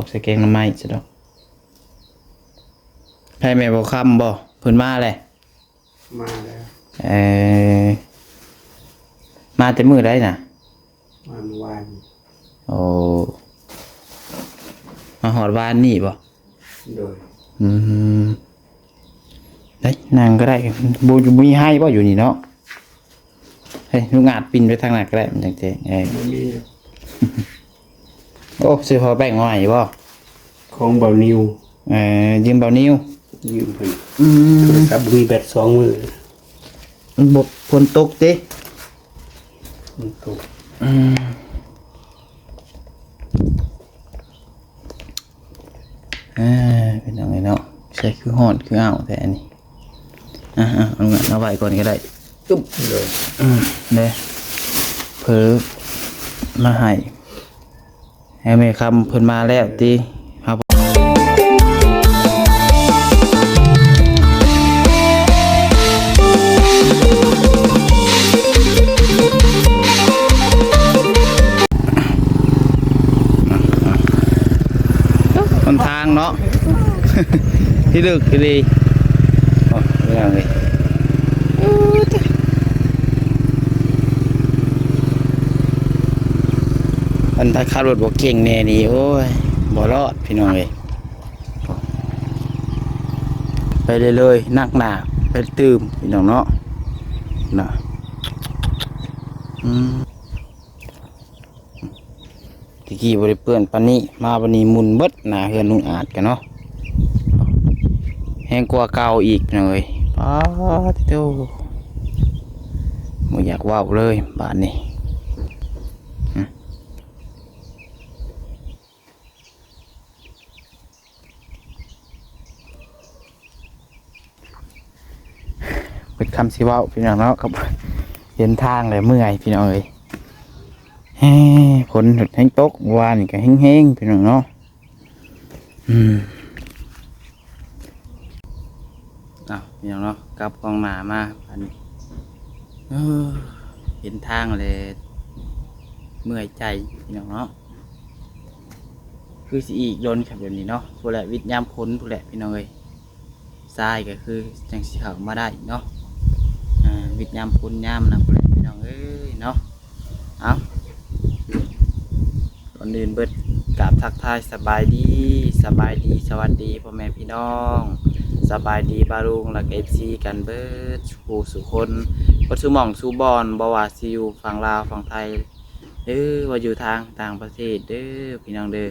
ໃສ່ແກງໜໍ່ໄມ້ຊະດອກ. ໃຜແມ່ບໍ່ຄຳບໍ່? ເພິ່ນມາແລ້ວ. ມາແລ້ວ. ເອີ ມາແຕ່ມື້ໃດນະ? ມາມື້ວານ. ໂອ້ ມາຮອດວານນີ້ບໍ່? ໂດຍ. ອືມ ໄດ້ ນັ່ງກໍໄດ້. ບໍ່ ບໍ່ມີໄຮບໍ່ຢູ່ນີ້ເນາະ? ເຮີ້ຍ ລູກອາດປິ່ນໄປທາງນັ້ນກໍໄດ້ ມັນຈັ່ງແຈ້ງ. ເອີ ບໍ່ມີ. ໂອ້ ຊື້ພາວເວີແບັງມາໃໝ່ບໍ່? ຂອງບ່າວນິວ. ເອີ ຢືມບ່າວນິວ. ຢືມເພິ່ນ. ອືມ ໂທລະສັບບໍ່ມີແບັດສອງມື້. ມັນບໍ່ ຝົນຕົກຕິ? ຝົນຕົກ. ອືມ ອ່າ ເປັນຫຍັງເນາະ? ໃສ່ຄືຮ້ອນຄືອ້າວແທ້ອັນນີ້. ອ່າ ເອົາ ເອົາໄວ້ກ່ອນກໍໄດ້. ອຶບ ໂດຍ. ອືມ ເດ້ ເພີມາໃຫ້ ໃຫ້ແມ່ຄຳເພິ່ນມາແລ້ວຕິ. ຫົນທາງເນາະ ທີ່ເລິກອີ່ຫຼີ. ໂອ້ ເປັນຫຍັງເອີຍ? ອັນຖ້າຂັບລົດບໍ່ເກັ່ງແນ່ນີ້ ໂອ້ຍ ບໍ່ລອດພີ່ນ້ອງເອີຍ. ໄປເລື້ອຍໆ ໜັກໜ້າໄປຕື່ມ ພີ່ນ້ອງເນາະ ນະ. ອືມ ແຕ່ກີ້ບໍ່ໄດ້ເປື້ອນປານນີ້ ມາບັດນີ້ໝຸ່ນເບິດໜ້າເຮືອນລຸງອາດກັນເນາະ ແຮງກວ່າເກົ່າອີກ ພີ່ນ້ອງເອີຍ. ປາດໂທ້ ບໍ່ຢາກເວົ້າເລີຍບາດນີ້. ເບິດຄຳຊິເວົ້າ ພີ່ນ້ອງເນາະ ກັບເຫັນທາງແລ້ວເມື່ອຍ ພີ່ນ້ອງເອີຍ. ເອີ ຝົນແຮງຕົກ ວານນີ້ກໍແຮງໆ ພີ່ນ້ອງເນາະ. ອືມ ເອົ້າ ພີ່ນ້ອງເນາະ ກັບກ້ອງໜ້າມາ ອັນ ເອີ ເຫັນທາງແລ້ວເມື່ອຍໃຈ ພີ່ນ້ອງເນາະ. ຄືຊິອີກດົນຄັບແບບນີ້ເນາະ ພຸ້ນແຫຼະ ວິດຍາມຝົນພຸ້ນແຫຼະ ພີ່ນ້ອງເອີຍ. ຊາຍກໍຄືຈັ່ງຊິເຂົ້າມາໄດ້ເນາະ ອ່າ ວິດຍາມຝົນຍາມນັ້ນພຸ້ນແຫຼະ ພີ່ນ້ອງເອີຍເນາະ. ເອົ້າ ກ່ອນອື່ນເບິດ ກາບທັກທາຍສະບາຍດີ ສະບາຍດີ ສະຫວັດດີພໍ່ແມ່ພີ່ນ້ອງ ສະບາຍດີປ້າລຸງ ແລະກໍເອັຟຊີກັນເບິດສູ່ຜູ້ສູ່ຄົນ ເບິດສູ່ໝ່ອງສູ່ບ່ອນ ບໍ່ວ່າຊິຢູ່ຝັ່ງລາວ ຝັ່ງໄທ ຫຼືວ່າຢູ່ທາງຕ່າງປະເທດເດີ ພີ່ນ້ອງເດີ.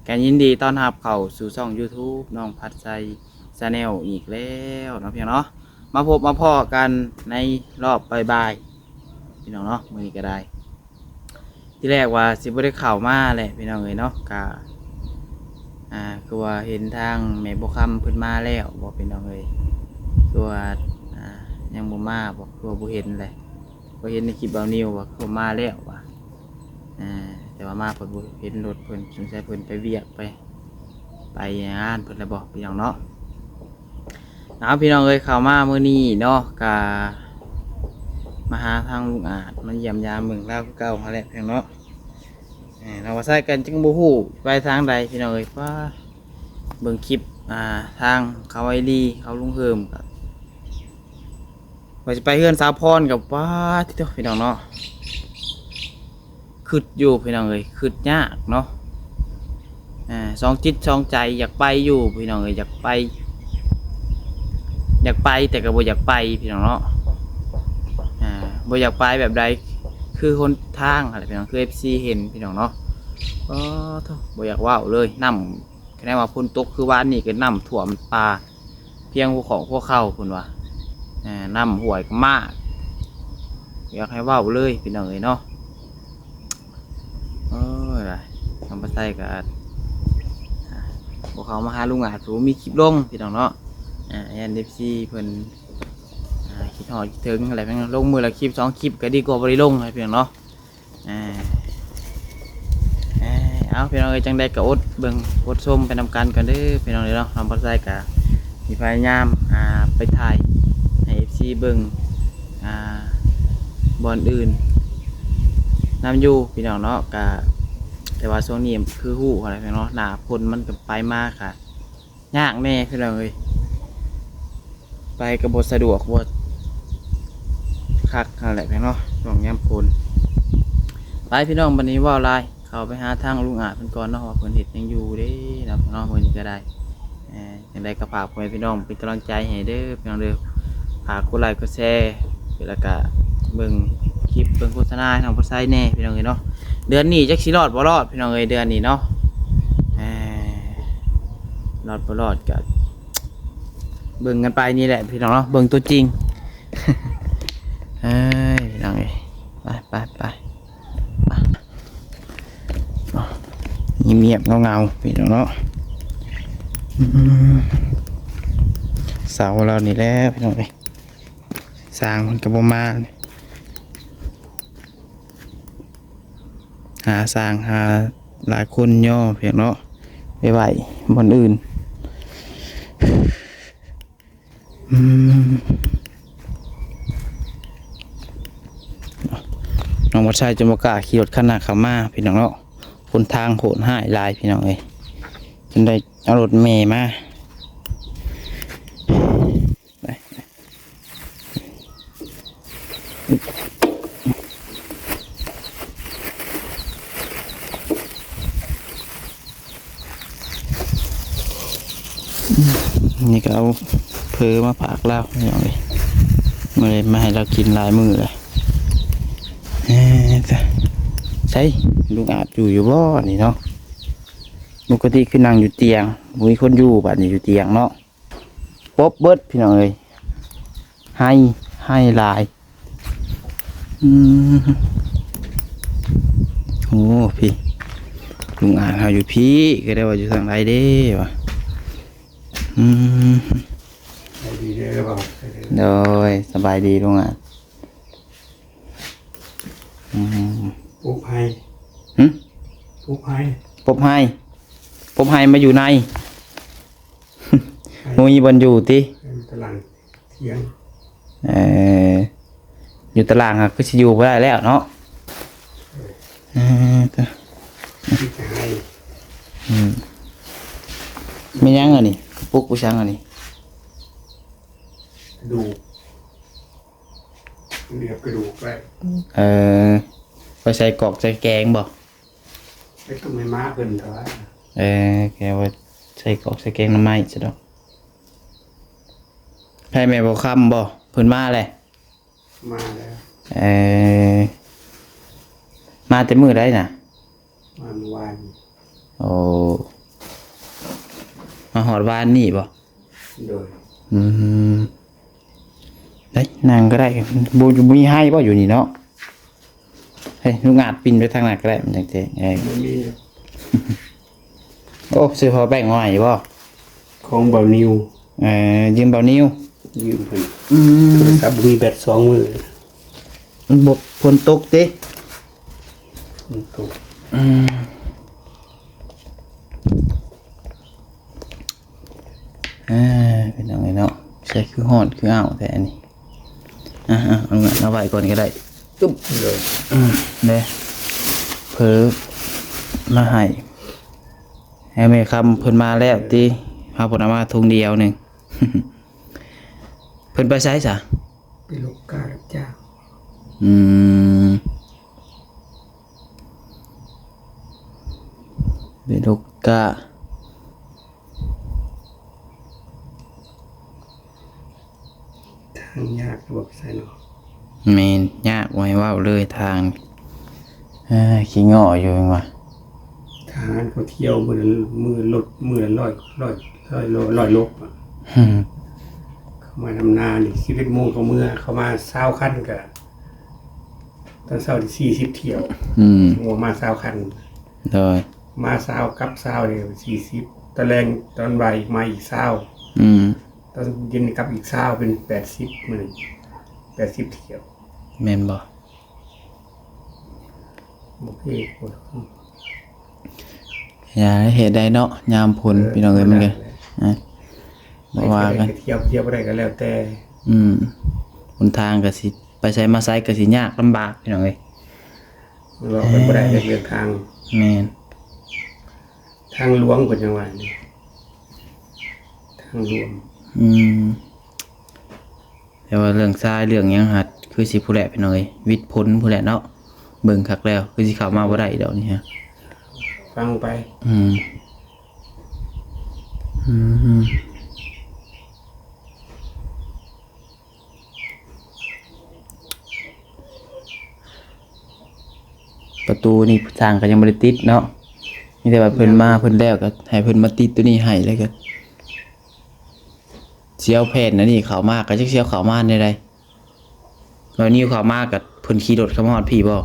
ກໍຍິນດີຕ້ອນຮັບເຂົ້າສູ່ຊ່ອງ YouTube ນ້ອງພັດໄຊ Channel ອີກແລ້ວເນາະ ພີ່ນ້ອງເນາະ. ມາພົບມາພໍ້ກັນໃນຮອບບ່າຍໆ ພີ່ນ້ອງເນາະ ມື້ນີ້ກໍໄດ້. ທີແລກວ່າຊິບໍ່ໄດ້ເຂົ້າມາແຫຼະ ພີ່ນ້ອງເອີຍເນາະ ກະ ອ່າ ຄືວ່າເຫັນທາງແມ່ບົວຄຳເພິ່ນມາແລ້ວບໍ ພີ່ນ້ອງເອີຍ ຄືວ່າ ອ່າ ຍັງບໍ່ມາບໍ ຄືວ່າບໍ່ເຫັນແຫຼະ. ກໍເຫັນໃນຄລິບບ່າວນິວວ່າເຂົາມາແລ້ວວ່າ ອ່າ ແຕ່ວ່າມາເພິ່ນບໍ່ເຫັນລົດເພິ່ນ ສົງໄສເພິ່ນໄປວຽກ ໄປ ໄປງານເພິ່ນແລ້ວບໍ ພີ່ນ້ອງເນາະ. ເອົາ ພີ່ນ້ອງເອີຍ ເຂົ້າມາມື້ນີ້ເນາະ ກະມາຫາທາງລຸງອາດ ມາຢ້ຽມຢາມເບິ່ງລາວຄືເກົ່າຫັ້ນແຫຼະ ພີ່ນ້ອງເນາະ. ເອີ ເຮົາວ່າໃຊ້ກັນຈຶ່ງບໍ່ຮູ້ໄປທາງໃດ ພີ່ນ້ອງເອີຍ. ປ້າ ເບິ່ງຄລິບ ອ່າ ທາງເຂົາໄອລີ ເຂົາລຸງເຮີມ ກະ ວ່າຊິໄປເຮືອນສາວພອນກໍ ປາດ ຕິໂຕ ພີ່ນ້ອງເນາະ ຄຶດຢູ່ ພີ່ນ້ອງເອີຍ ຄຶດຍາກເນາະ. ອ່າ ສອງຈິດສອງໃຈຢາກໄປຢູ່ ພີ່ນ້ອງເອີຍ ຢາກໄປ ຢາກໄປແຕ່ກໍບໍ່ຢາກໄປ ພີ່ນ້ອງເນາະ. ອ່າ ບໍ່ຢາກໄປແບບໃດ ຄືຫົນທາງຫັ້ນແຫຼະ ພີ່ນ້ອງ ຄືເອັຟຊີເຫັນ ພີ່ນ້ອງເນາະ. ປາດໂທ້ ບໍ່ຢາກເວົ້າເລີຍ ນ້ຳ ຂະແນນວ່າຝົນຕົກຄືວານນີ້ກໍນ້ຳຖ້ວມປ່າ ພຽງຫົວຂອງຫົວເຂົ່າພຸ້ນວ່າ ນ້ຳຫ້ວຍກໍມາກ ບໍ່ຢາກໃຫ້ເວົ້າເລີຍ ພີ່ນ້ອງເອີຍເນາະ. ໂອ້ຍ ນ້ອງປາໄຊກໍ ບໍ່ເຂົ້າມາຫາລຸງອາດ ບໍ່ມີຄລິບລົງ ພີ່ນ້ອງເນາະ. ຢ້ານເອັຟຊີເພິ່ນ ຄິດຮອດຄິດເຖິງ ແລ້ວລົງມື້ລະຄລິບສອງຄລິບ ກໍດີກວ່າບໍ່ໄດ້ລົງ ພີ່ນ້ອງເນາະ. ເອົາ ພີ່ນ້ອງເອີຍ ຈັ່ງໃດກໍອົດເບິ່ງອົດຊົມໄປນຳກັນກ່ອນເດີ ພີ່ນ້ອງເອີຍເນາະ. ນ້ອງປາໄຊກໍຊິພະຍາຍາມ ອ່າ ໄປຖ່າຍໃຫ້ເອັຟຊີເບິ່ງ ອ່າ ບ່ອນອື່ນນຳຢູ່ ພີ່ນ້ອງເນາະ. ກະ ແຕ່ວ່າຊ່ວງນີ້ຄືຮູ້ຫັ້ນແຫຼະພີ່ນ້ອງເນາະ ໜ້າຝົນມັນກໍໄປມາກະຍາກແດ່ພີ່ນ້ອງເອີຍ ໄປກໍບໍ່ສະດວກ ບໍ່ຄັກຫັ້ນແຫຼະພີ່ນ້ອງເນາະ ຊ່ວງຍາມຝົນ. ໄປພີ່ນ້ອງ ບັດນີ້ເວົ້າຫຼາຍ ເຂົ້າໄປຫາທາງລຸງອາດເພິ່ນກ່ອນເນາະ ວ່າເພິ່ນເຮັດຫຍັງຢູ່ເດ້ເນາະ ພີ່ນ້ອງ ມື້ນີ້ກໍໄດ້ ຈັ່ງໃດກໍຝາກພໍ່ແມ່ພີ່ນ້ອງເປັນກຳລັງໃຈໃຫ້ເດີພີ່ນ້ອງເດີ ຝາກກົດໄລກົດແຊ ແລ້ວກະເບິ່ງຄລິບເບິ່ງໂຄສະນາໃຫ້ນ້ອງປະໄຊແດ່ພີ່ນ້ອງເອີຍເນາະ. ເດືອນນີ້ຈັກຊິລອດບໍ່ລອດພີ່ນ້ອງເອີຍ ເດືອນນີ້ເນາະ ເອີ ລອດບໍ່ລອດກະເບິ່ງກັນໄປນີ້ແຫຼະພີ່ນ້ອງເນາະ ເບິ່ງຕົວຈິງ ເອີຍ ພີ່ນ້ອງເອີຍ ໄປໆໆ ງຽບໆເຫງົາໆ ພີ່ນ້ອງເນາະ ອືມ ເສົາລາວນີ້ແຫຼະພີ່ນ້ອງເອີຍ ຊ່າງເພິ່ນກໍບໍ່ມາ ຫາຊ່າງຫາຫຼາຍຄົນຍໍ້ພຽງເນາະ ໄປໄວ້ບ່ອນອື່ນ. ອືມ ນ້ອງບໍ່ໃຊ້ຈົນບໍ່ກ້າຂີ່ລົດຄັນໜ້າເຂົ້າມາພີ່ນ້ອງເນາະ ຫົນທາງໂຫດຮ້າຍຫຼາຍພີ່ນ້ອງເອີຍ ຈົນໄດ້ເອົາລົດແມ່ມາ ໄປ. ນີ້ກໍເອົາເຝີມາຝາກລາວພີ່ນ້ອງເອີຍ ມາເລີຍມາໃຫ້ລາວກິນຫຼາຍມື້ແລ້ວ. ເອີ ໃສ ລຸງອາດຢູ່ຢູ່ບໍ່ນີ້ເນາະ? ປົກກະຕິຄືນັ່ງຢູ່ຕຽງ ບໍ່ມີຄົນຢູ່ ບາດນີ້ຢູ່ຕຽງເນາະ. ປົບເບິດພີ່ນ້ອງເອີຍ ໄຮ່ ໄຮ່ຫຼາຍ. ອືມ ໂອ້ ພີ້ ລຸງອາດເຮົາຢູ່ພີ້ ກໍໄດ້ວ່າຢູ່ທາງໃດເດ້ວ່າ. ອືມ ສະບາຍດີເດີບ່າວ. ໂດຍ ສະບາຍດີລຸງອາດ. ອືມ ປົບໄຮ່ ຫຶ ປົບໄຮ່ ປົບໄຮ່ ປົບໄຮ່ມາຢູ່ໃນ ບໍ່ມີບ່ອນຢູ່ຕິ? ຢູ່ຕາລາງຖຽງ. ເອີ ຢູ່ຕາລາງຫາກຄືຊິຢູ່ບໍ່ໄດ້ແລ້ວເນາະ. ເອີ ເອີ ມີແຕ່ໄຮ່. ອືມ ແມ່ນຫຍັງອັນນີ້? ກະປຸກບໍ່ຊ່າງອັນນີ້? ກະດູກ ເຫຼືອກະດູກໄວ້. ເອີ ໄປໃສ່ກອກໃສ່ແກງບໍ່? ໄປຕົ້ມໃຫ້ໝາເພິ່ນເດ. ເອີ ແກວ່າໃສ່ກອກໃສ່ແກງໜໍ່ໄມ້ຊະດອກ. ໃຜແມ່ບໍ່ຄຳບໍ່? ເພິ່ນມາແລ້ວ. ມາແລ້ວ. ເອີ ມາແຕ່ມື້ໃດນະ? ມາມື້ວານ. ໂອ້ ມາຮອດວານນີ້ບໍ່? ໂດຍ. ອືມ ໄດ້ ນັ່ງກໍໄດ້ ບໍ່ຢູ່ ບໍ່ມີໄຮ່ບໍ່ຢູ່ນີ້ເນາະ? ເຮີ້ຍ ລຸງອາດປິ່ນໄປທາງນັ້ນກໍໄດ້ ມັນຈັ່ງແຈ້ງ. ເອີ ບໍ່ມີ. ໂອ້ ຊື້ພາວເວີແບັງມາໃໝ່ບໍ່? ຂອງບ່າວນິວ. ເອີ ຢືມບ່າວນິວ ຢືມເພິ່ນ. ອືມ ໂທລະສັບບໍ່ມີແບັດສອງມື້. ມັນບໍ່ ຝົນຕົກຕິ? ຝົນຕົກ. ອືມ ອ່າ ພີ່ນ້ອງເອີຍເນາະ ໃສ່ຄືຮ້ອນຄືອ້າວແທ້ອັນນີ້. ອ່າ ເອົາ ເອົາໄວ້ກ່ອນກໍໄດ້. ຕຶບ ໂດຍ. ອືມ ເດ້ ເຜີມາໃຫ້ ໃຫ້ແມ່ຄຳເພິ່ນມາແລ້ວຕິ? ເຮົາເພິ່ນເອົາມາຖົງດຽວໜຶ່ງ. ເພິ່ນໄປໃສຊະ? ໄປລົກກ້າຮັບຈ້າງ. ອືມ ໄປລົກກ້າ. ທາງຍາກແຕ່ວ່າໄປໃສເນາະ? ແມ່ນ ຍາກ ບໍ່ໃຫ້ເວົ້າເລີຍທາງ. ເອີ ຂີ້ງໍ້ຢູ່ແມ່ນວ່າ ທະຫານເຂົາທ່ຽວມື້ລະ ມື້ລົດ ມື້ລະຮ້ອຍ ຮ້ອຍ ຮ້ອຍໂລ ຮ້ອຍໂລ. ເຂົາມານຳນານີ້ ສິບເອັດໂມງເຂົາເມືອ ເຂົາມາຊາວຄັນກະ ຕອນເຊົ້ານີ້ສີ່ສິບຖ້ຽວ. ອືມ ໂອ້ ມາຊາວຄັນ. ໂດຍ. ມາຊາວກັບຊາວນີ້ສີ່ສິບ ຕອນແລງຕອນບ່າຍມາອີກຊາວ. ອືມ ຕອນເຢັນກັບອີກຊາວ ເປັນແປດສິບມື້ນີ້ ແປດສິບຖ້ຽວ. ແມ່ນບໍ່? ບໍ່ເພດ. ຢ່າເຮັດໄດ້ເນາະ ຍາມຝົນ ເອີ ພີ່ນ້ອງເອີຍ ມັນກໍ ບໍ່ວ່າກັນ ໄປທ່ຽວ ທ່ຽວບໍ່ໄດ້ກໍແລ້ວແຕ່. ອືມ ຫົນທາງກໍຊິ ໄປໃສມາໃສກໍຊິຍາກລຳບາກ ພີ່ນ້ອງເອີຍ. ເວົ້າກັນບໍ່ໄດ້ເລື່ອງທາງ. ແມ່ນ ທາງຫຼວງເພິ່ນຍັງວ່ານີ້ ທາງຫຼວງ. ອືມ ແຕ່ວ່າເລື່ອງຊາຍເລື່ອງຫຍັງຫັ້ນ ຄືຊິພຸ້ນແຫຼະພີ່ນ້ອງເອີຍ ວິດພົນພຸ້ນແຫຼະເນາະ. ເບິ່ງຄັກແລ້ວ ຄືຊິເຂົ້າມາບໍ່ໄດ້ດອກນີ້ຮະ ຟັງໄປ. ອືມ ອືມ ປະຕູນີ້ຊ່າງກໍຍັງບໍ່ໄດ້ຕິດເນາະ ມີແຕ່ວ່າເພິ່ນມາ ເພິ່ນແລ້ວກໍໃຫ້ເພິ່ນມາຕິດໂຕນີ້ໃຫ້ ແລ້ວກໍຊິເອົາແຜ່ນອັນນີ້ເຂົ້າມາ ກໍຈັກຊິເອົາເຂົ້າມາແນວໃດ. ບ່າວນິວເຂົ້າມາກໍເພິ່ນຂີ່ລົດເຂົ້າມາຮອດພີ້ບໍ່?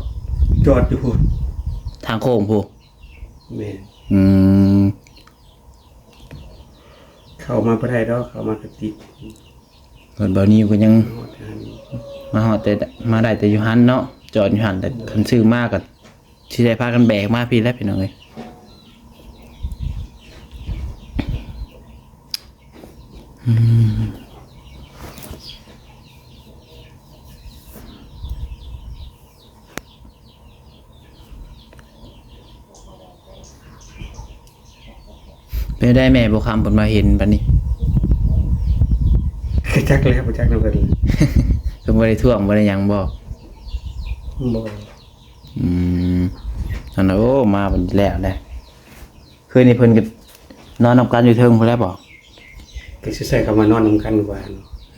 ຈອດຢູ່ພຸ້ນ ທາງໂຄ້ງພຸ້ນ. ແມ່ນ. ອືມ ເຂົ້າມາບໍ່ໄດ້ດອກ ເຂົ້າມາກໍຕິດ. ເພິ່ນ ບ່າວນິວກໍຍັງ ມາຮອດແຕ່ ມາໄດ້ແຕ່ຢູ່ຫັ້ນເນາະ ຈອດຢູ່ຫັ້ນ. ແຕ່ຄັນຊື້ມາກໍຊິໄດ້ພາກັນແບກມາພີ້ແຫຼະພີ່ນ້ອງເອີຍ. ອືມ ເປັນໃດແມ່ບໍ່ຄຳເພິ່ນມາເຫັນບັດນີ້? ກໍຈັກແລ້ວ ບໍ່ຈັກນຳເພິ່ນ. ເພິ່ນບໍ່ໄດ້ທ້ວງບໍ່ໄດ້ຫຍັງບໍ່? ບໍ່. ອືມ ນັ້ນນະ ໂອ້ ມາບັດນີ້ແລ້ວແຫຼະ. ຄືນນີ້ເພິ່ນກໍນອນນຳກັນຢູ່ເທິງພຸ້ນແຫຼະບໍ? ກໍຊິໃຊ້ຄຳວ່ານອນນຳກັນກວ່າ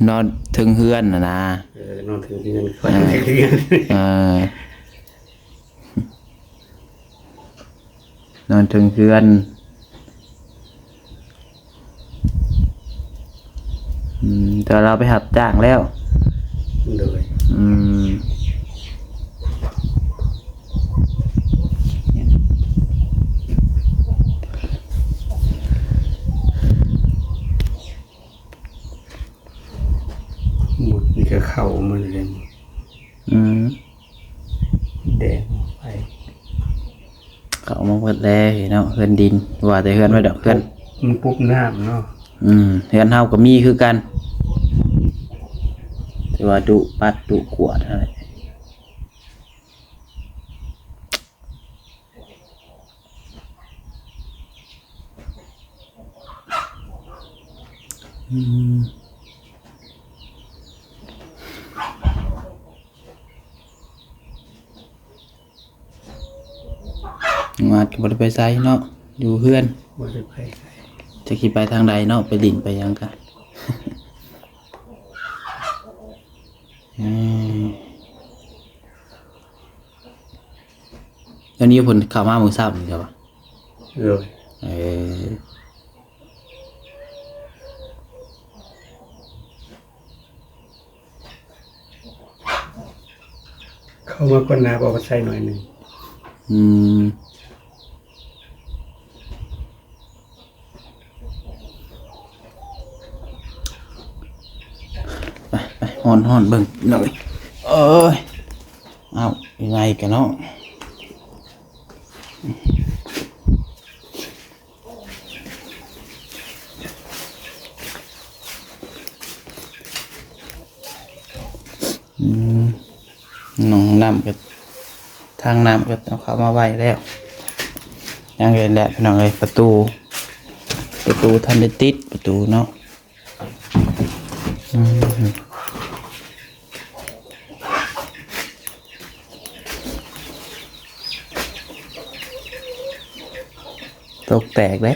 ນອນເທິງເຮືອນຫັ້ນນາ. ເອີ ນອນເທິງເຮືອນ ເອີ ນອນເທິງເຮືອນ ເອີ ນອນເທິງເຮືອນ. ອືມ ແຕ່ວ່າລາວໄປຮັບຈ້າງແລ້ວ. ໂດຍ. ອືມ ໝົດນີ້ກໍເຂົ້າໝົດແລ້ວ. ອືມ ແດງໄປ ເຂົ້າມາໝົດແລ້ວເນາະ ເຮືອນດິນ. ວ່າແຕ່ເຮືອນໄວ້ດອກ ເຮືອນ ມັນປຸບນ້ຳເນາະ. ອືມ ເຮືອນເຮົາກໍມີຄືກັນ ແຕ່ວ່າດຸປັດດຸກວາດຫັ້ນແຫຼະ. ອືມ ງາດກໍບໍ່ໄດ້ໄປໃສເນາະ ຢູ່ເຮືອນ ບໍ່ໄດ້ໄປໃສ. ຈັກຊິໄປທາງໃດເນາະ ໄປຫຼິ້ນໄປຫຍັງກະ ອືມ. ຕອນນີ້ເພິ່ນເຂົ້າມາມື້ເຊົ້ານີ້ແລ້ວຫວາ? ໂດຍ. ເອີ ເຂົ້າມາກ່ອນໜ້າບໍ່ ກໍໃສ່ໜ້ອຍໜຶ່ງ. ອືມ. ໄປ ໄປ ຮ້ອນ ຮ້ອນ ເບິ່ງ ເອີຍ ເອີຍ ເອົາ ຢູ່ໃນກັນເນາະ. ອືມ ນ້ອງນ້ຳກໍ ທາງນ້ຳກໍເອົາເຂົ້າມາໄວ້ແລ້ວ. ຍັງເຫັນແຫຼະພີ່ນ້ອງເອີຍ ປະຕູ ປະຕູທັນໄດ້ຕິດ ປະຕູເນາະ. ອືມ ຕົກແຕກເດ້.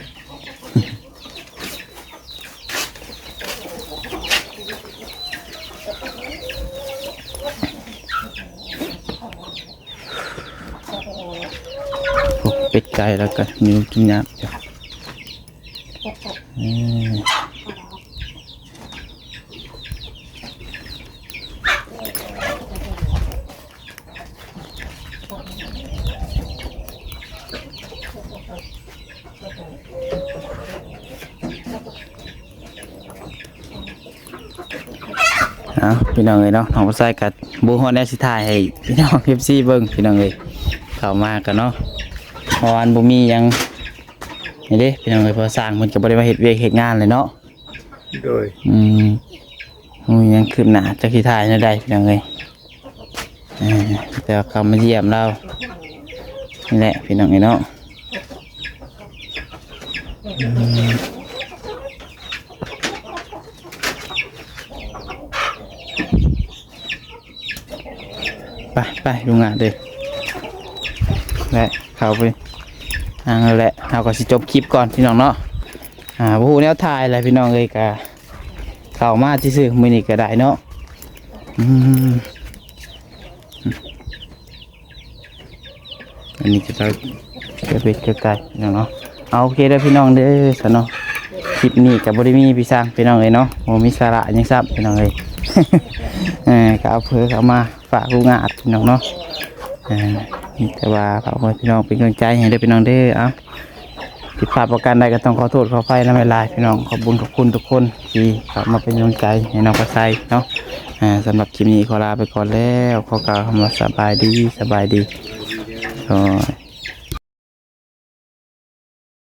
ໂອ້ ເປັດໄກ່ແລ້ວກໍຍິ້ວກິນຍາກຢູ່. ອືມ ເອົາ ພີ່ນ້ອງເອີຍເນາະ ນ້ອງຜູ້ຊາຍກໍບໍ່ຮອດແນວຊິຖ່າຍໃຫ້ພີ່ນ້ອງເອັຟຊີເບິ່ງ ພີ່ນ້ອງເອີຍ. ເຂົ້າມາກໍເນາະ ເພາະວ່າມັນບໍ່ມີຫຍັງ ນີ້ເດ້ພີ່ນ້ອງເອີຍ ເພາະຊ່າງເພິ່ນກໍບໍ່ໄດ້ມາເຮັດວຽກເຮັດງານເລີຍເນາະ. ໂດຍ. ອືມ ບໍ່ມີຫຍັງຄືບໜ້າ ຈັກຊິຖ່າຍແນວໃດ ພີ່ນ້ອງເອີຍ. ເອີ ແຕ່ວ່າເຂົ້າມາຢ້ຽມລາວນີ້ແຫຼະ ພີ່ນ້ອງເອີຍເນາະ. ອືມ ໄປ ໄປ ລຸງອາດເດີ ແລະ ເຂົ້າໄປ ອ່າ ນັ້ນແຫຼະ ເຮົາກໍຊິຈົບຄລິບກ່ອນພີ່ນ້ອງເນາະ. ອ່າ ບໍ່ຮູ້ແນວຖ່າຍແຫຼະພີ່ນ້ອງເອີຍ ກະເຂົ້າມາຊື່ໆ ມື້ນີ້ກໍໄດ້ເນາະ. ອືມ ອັນນີ້ກໍຈະເກັບເວັດເກັບໄກ່ພີ່ນ້ອງເນາະ. ເອົາ ໂອເຄເດີພີ່ນ້ອງເດີ ຊັ້ນເນາະ. ຄລິບນີ້ກໍບໍ່ໄດ້ມີພີ່ຊ່າງພີ່ນ້ອງເອີຍເນາະ ບໍ່ມີສາລະຫຍັງຊ້ຳພີ່ນ້ອງເອີຍ. ເອີ ກໍເອົາເພີເຂົ້າມາຝາກລູກງາດພີ່ນ້ອງເນາະ. ເອີ ມີແຕ່ວ່າຝາກພີ່ນ້ອງເປັນກຳລັງໃຈໃຫ້ເດີພີ່ນ້ອງເດີ. ເອົາ ຜິດພາດປະການໃດກໍຕ້ອງຂໍໂທດຂໍອະໄພນຳຫຼາຍໆ ພີ່ນ້ອງ. ຂອບບຸນຂອບຄຸນທຸກຄົນທີ່ເຂົ້າມາເປັນກຳລັງໃຈໃຫ້ນ້ອງຟ້າໃສເນາະ. ອ່າ ສຳລັບຄລິບນີ້ຂໍລາໄປກ່ອນແລ້ວ ຂໍກ່າວຄຳວ່າສະບາຍດີ ສະບາຍດີ ໂອ້ຍ.